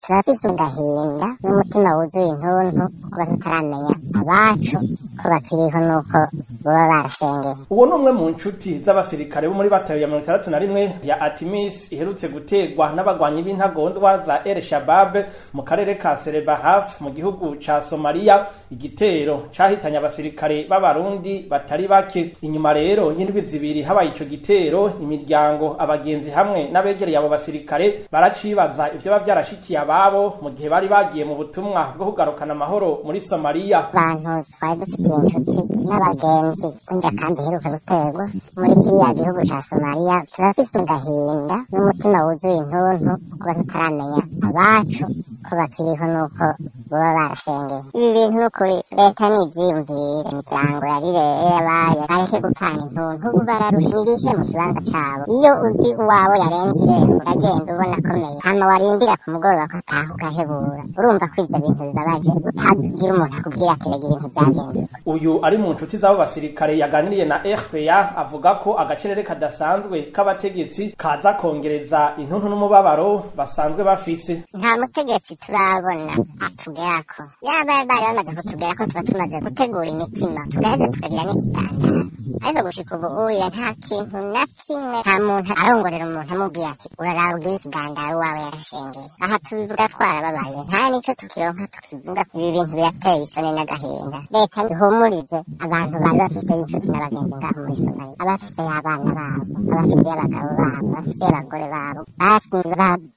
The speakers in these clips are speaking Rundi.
Turafise agahinda n'umutima wuzuye intuntu kuba tutaramenya abacu ko bakiriho n'uko boba barashengeye. Uwo ni umwe mu nshuti z'abasirikare bo muri batayo ya 61 ya Artemis iherutse gutegwa n'abagwanyi b'intagondwa za El Shabab mu karere ka Serebahaf mu gihugu ca Somalia, igitero cahitanye abasirikare b'Abarundi batari bake. Inyuma rero y'indwi zibiri habaye ico gitero, imiryango, abagenzi hamwe n'abegereye abo basirikare baracibaza ivyo biba vyarashikiye ababo mu gihe bari bagiye mu butumwa bwo kugarukana amahoro muri Somalia. Abantu twari dufitiye inshuti n'abagenzi inja kandi iheruka guterwa muri kiriya gihugu ca Somalia, turafise agahinda n'umutima wuzuye intuntu kuba tutaramenya abacu ko bakiriho n'uko boba barashengeye. Ibi bintu n'ukuri leta nivyiyumvire, imiryango yarireye yabaye bareke gupana intuntu, ubu bararusha nibishe mu kibanza cabo. Iyo uzi uwawe yarenze irembo uragenda ubona akomeye, hama warindira ku mugoroba ko ataha ugahebura. Urumva ko ivyo bintu bibabaje utagira umuntu akubwira ati rega ibintu vyagenze uko. Uyu ari mu nshuti z'abo basirikare yaganiriye na RPA avuga ko agacerere kadasanzwe k'abategetsi kaza kongereza intuntu n'umubabaro basanzwe bafise. Nta mutegetsi turabona atugerako, yaba bari bamaze kutugerako tuba tumaze gutegura imitima tugaheza tukagira n'ikigandaro, ariko gushika ubu uya nta kintu na kimwe, nta muntu arongorera umuntu amubwira ati uraraba ugire ikigandaro wawe yarashengeye. Aha tubivuga twarababaye, nta nico tukironka tukivuga. Ibi bintu birateye isoni n'agahinda. Leta ihumurize abantu bari bafise inshuti n'abagenzi ngaho muri Somalia, abafise abana babo, abafise abagabo babo, abafise abagore babo, basi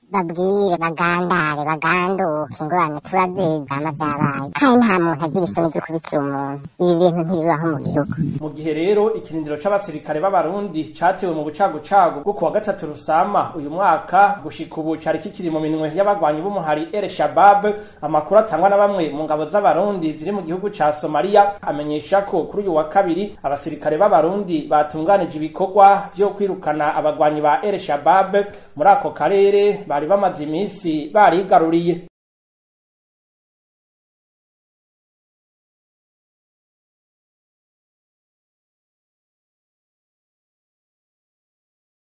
babwire bagandare baganduke, ingorane turazizama vyabaye, kandi nta muntu agira isoni ryo kubikira umuntu. Ibi bintu ntibibaho mu gihugu. Mu gihe rero ikirindiro c'abasirikare b'Abarundi catewe mu bucagucagu bwo kuwa gatatu Rusama uyu mwaka, gushika ubu cari kikiri mu minwe y'abagwanyi b'umuhari El Shabab. Amakuru atangwa na bamwe mu ngabo z'Abarundi ziri mu gihugu ca Somalia amenyesha ko kuri uyu wa kabiri abasirikare b'Abarundi batunganije ibikorwa vyo kwirukana abagwanyi ba El Shabab muri ako karere bari bamaze imisi barigaruriye.